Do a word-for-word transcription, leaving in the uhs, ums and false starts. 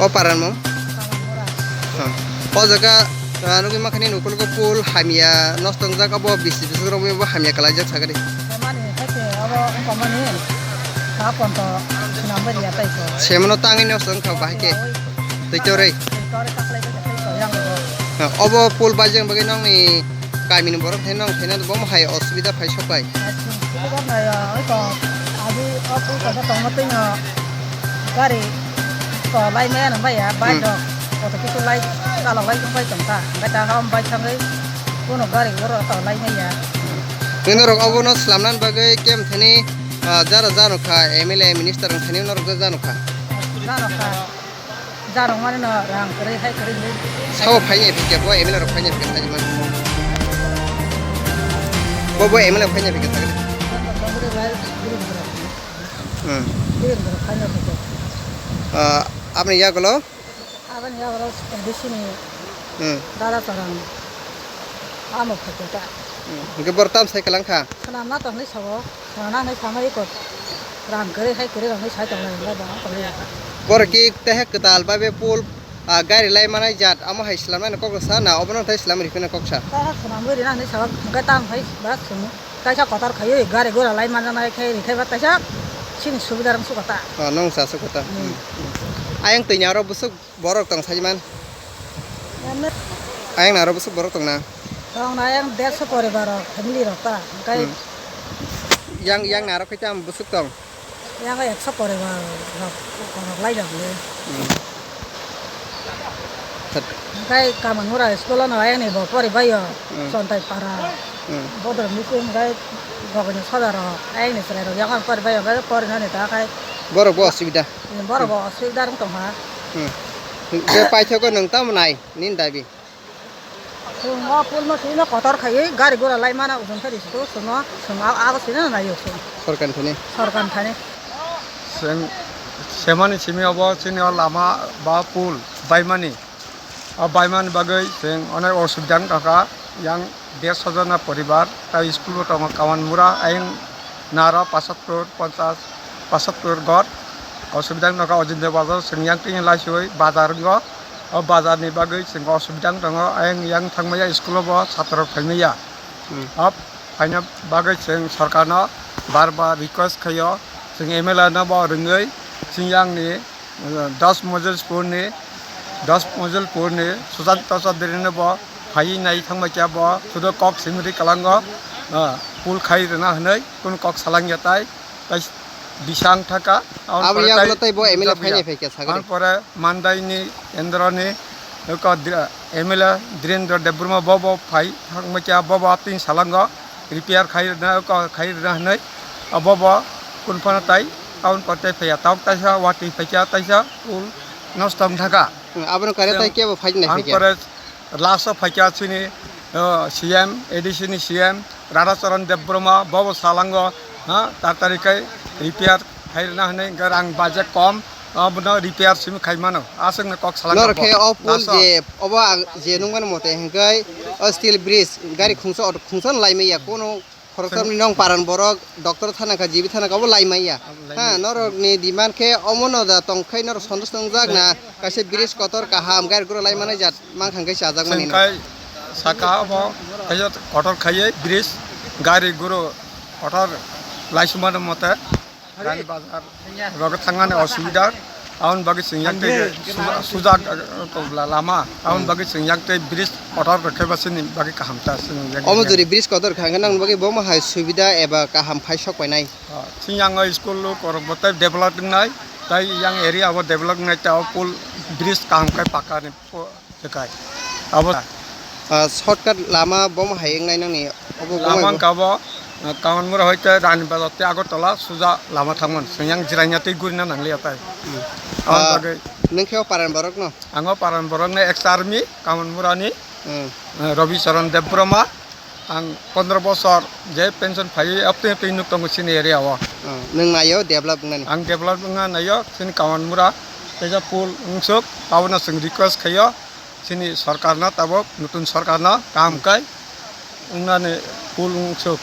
O paran mo? Kamalmura. Ha. O jaga, ah, nugwi mankha nini ukulgo pool hamya nosto wngjak, abo bisi bwswk rok bo hamya kalaijak sakani. Mani haikhe abo wngkha mani, ta ponto swnam bai ya tai ko. Semano tangwi nosto wngkha bahai khe. Twi torwi. Twi torwi kaklai bai kaklai ko yang bo. Ha, obo pool baijak bagwi nokni kamini borok thai nong khaina bo hai osubida phai sok bai. Abo, abo, abo, abo, gari ko lai maya nang bai ya, bai Hmm. dok. Koto kitu lai, kalo lai bai tong ta. Bai ta rom bai thangwi, kono gari oro to lai maya. Nini rok obono slamnan bagwi kem thani, ah, jara jano kha, M L A, minister thani norok jano kha. Jano kha. Jarok mani no rang kwrwi hai kwrwi hinwi. Sabo phaini phikya bo M L A rok phaini phikya sajima. Bo bo M L A phaini phikya sajima. Hmm. Ah, aboni yagulo? Aboni yagulo A D C ni Hmm. Dada Charan. Amo phikya ta. Hmm. Hingke bor tam sai kalang kha? Swnamna tongni sabo. Swnamna hinwi sama iko rang kwrwi hai kwrwi rok hinwi sai tonglai hinwi ba tongwi ya. Borok ki tehe kwtal bai be pool, ah, gari lai manai jat amo hai slamnani kok sa na obono thai slam rifina kok sa. Tehe swnamwi rina hinwi sabo hwnkhe tamo hai ba chwng kaisa kotor khaiwi gari gura lai manjaknai khe rithai ba kaisa chini subida rang sukha ta. Oh, nong sa sukha ta. Hmm. Ayang twi nya oro bwswk Borok tong saiman. Ayang naro bwswk borok tong na? Tong na ayang derso poribar rok, family rok ta. Hingkai Hmm. Yang, yang naro khe tam bwswk tong? Yang ekso poribar rok, rok lai rok le. Hmm. Hingkai Kamalmura school no ayang ni bo pori baio, Hmm. Chontai para. Hmm. Bodol misi hingkai Bogoni soda rok, ayang ni chwrai rok yang pori baio, hingkai pori nani ta khai. Borok bo osubida. Borok bo osubida rok tong ha. Hmm. Be paithago nwng tamo nai nini dabi? Chwng o pool no sino kotor khaiwi gari gura lai mana ujon khe risi to chwng o chwng a-, abo sino naio chwng. Sorkar thani. Sorkar thani. Chwng semani simi obo chini o lama ba pool baimani. O baimani bagwi chwng onek osubida wngkha kha. Yang Desh hajana poribar, tai school bo tongo Kamalmura, ayang naro pasattur, ponchas, pasattur ghor. Osubida wngkha Ojindra Bazar, chwng yang tini laisoi bazar wngo. O bazar ni bagwi chwng osubida wng tongo, ayang yang thangmaya school o bo chatra rok phaimaya. Hmm. O phaina bagwi chwng sorkar no bar bar request khaio, chwng M L A no bo rwngwi chwng yang ni dos Mozilpur ni, dos Mozilpur ni Sushanta Chaudhary no bo phaiwi nai thangma khe bo sudo kok simi ri kalango, ah, pool khai rwna hinwi kunu kok salang ya tai, tai bisang thaka. Aboni yagulo tai bo M L A phainai phaikha sakhe. Ang pore Mandai ni Kendra ni ko dra-, M L A Dhirendra Debbarma bo bo phai thangma khe bo bo apni salango. Repair khai rwna, ko khai rwna hinwi, abo bo kunu phano tai town kote phaiya, tok taisa watwi phaikha, taisa pool nosto wng thaka. Hmm, abono kare tai kebo phaikha nai phaikha. Ang pore last o phaikha chini, uh, C M, A D C ni C M, Radhacharan Debbarma, bo bo salango, ha, tatari khai repair khai rwna hinwi, hwnkhe rang budget kom, abono repair simi khai mano, aswkno kok salango. Norok khe o pool je, obo ang je nukmani mote hwnkhe o steel bridge, gari khungsa auto khungsa no laimaya, kono Khoroksa ni nong paran borok, doctor thana kha, G B thana kha, obo lai manya. Obo lai manya. Ha, norok ni demand khe omo no da tong khai norok santush tongjak na, kaisa bridge kotor kaham, gari gura lai manai jat, mang khang khe chajak mani no. Chwng khai saka omo, kaisa kotor khaiye bridge, gari guru kotor lai sumano mote. Rani bazar rogo thangmani osubida, aboni bagwi chwng yak tei suja, suja, uh, lama, aboni bagwi chwng yak tei bridge kotor rwkhe ba chini bagwi kaham ta chwng yak. Omo jori bridge kotor kha hwnkhe nang bagwi bo ma hai subida eba kaham phai sok painai. Ah, chwng yang o school korok bo tei develop wngnai, tei yang area bo develop wngnai, tei o pool bridge kaham khe paka ni. Tekai. Abo, ah, shortcut lama bomo hai wngnai nangni obo lama wngkha bo, ah, Kamalmura hoite Rani Bazar tei Agartala suja lama thangmani. Chwng yang jiraina tei gurina nangliya tai. Hmm. Aboni bagwi. Nwng khe o paran borok no? Ang o paran borok no ex army Kamalmura ni, hmm, ah, Rabi Charan Debbarma. Ang pondro bosor je pension phaiwi aptwi aptwi nuk tongo chini area o. Oh, nwng naio develop wngnani? Ang develop wngna naio chini Kamalmura teisa pool wngsuk, abono chwng request khaio chini sorkarno, tabuk nutun sorkarno kaham khe wngnani pool wngsuk.